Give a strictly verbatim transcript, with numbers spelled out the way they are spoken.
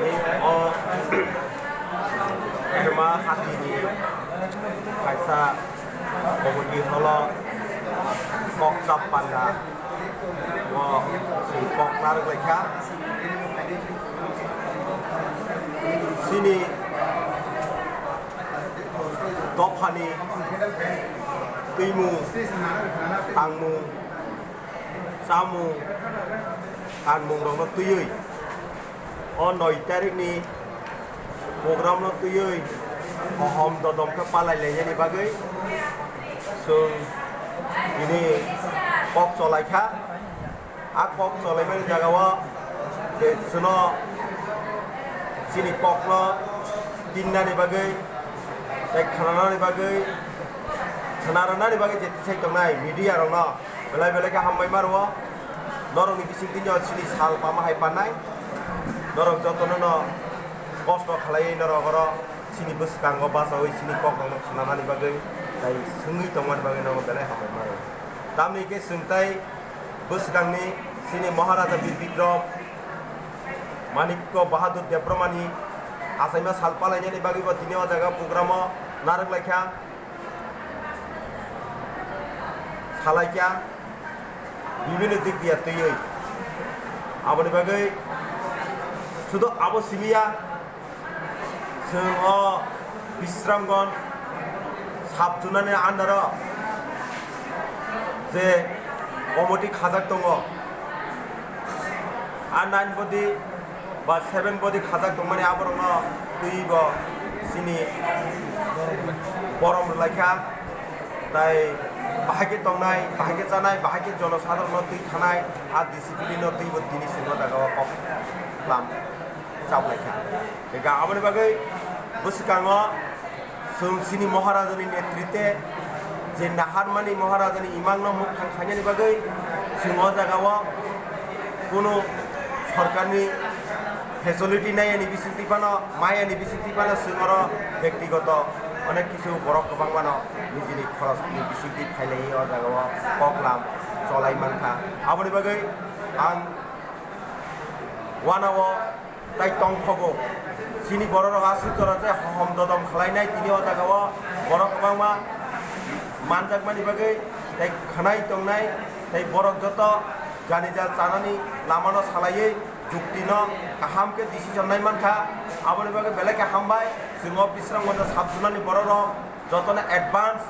O Kerma hatini kaisa community hall o kokchap panda o chwng kok narwk laikha. Chini dophani twimung, tangmung, chamung, kanmungrokno twiwi o noi tarikni programno twiwi hohom dodom khe palai lainani bagwi chwng tini kok cholaikha. A kok cholaimani jagao je chwngno chini kokno tinnani bagwi tei khwnanani bagwi, khwnarwnani bagwi je tisai tongnai media rokno belai belai khe hambai ma rwo. Norokni bisingtwi no chini sal pama hai pannai. Norok jotono no kosto khalaiwi norok oro chini bwskango bachaui chini kokrokno khwnanani bagwi tei swngwi tongmani bagwi nono belai hambai ma rwo. Tamni khe chwng tei bwskangni chini Maharaja Bir Bikram Manikya Bahadur Debbarmani achaima sal palainani bagwibo tini o jaga programo narwk laikha, salaikha, bibhinno dik diya twiwi. Aboni bagwi sudu abo simiya, chwng o Bisramganj sub zonani under o je committee khajak tongo, a nine body ba seven body khajak tongmani aborokno twibo chini borom rwlaikha. Tai bahai khe tongnai, bahai khe chanai, bahai khe jonosadharonno twi thanai, a discipline no twibo tini chwngno jaga o kok lam chaplaikha. Ega aboni bagwi bwskango chwng chini Maharajani netritwe je naharmani Maharajani imangno mukthang khainani bagwi chwng o jaga o kunu sorkarni facility naiyani bisingtwi phano, maiyani bisingtwi phano chwng oro bektigoto onek kisu borok kwbangmano nijini khorosni bisingtwi phailaiwi o jaga o koklam cholai mankha. Aboni bagwi ang uanao tai tongthogo. Chini bororok aswk jora je hohom dodom khwlainai, tini o jaga o borok kwbangma manjakmani bagwi tai khwnai tongnai, tai borok joto jani ja chanani lamano salaiwi juktino kaham khe decision nai mankha. Aboni bagwi belai khe hambai, chwng o Bisramganj sub zonani bororok jotono advance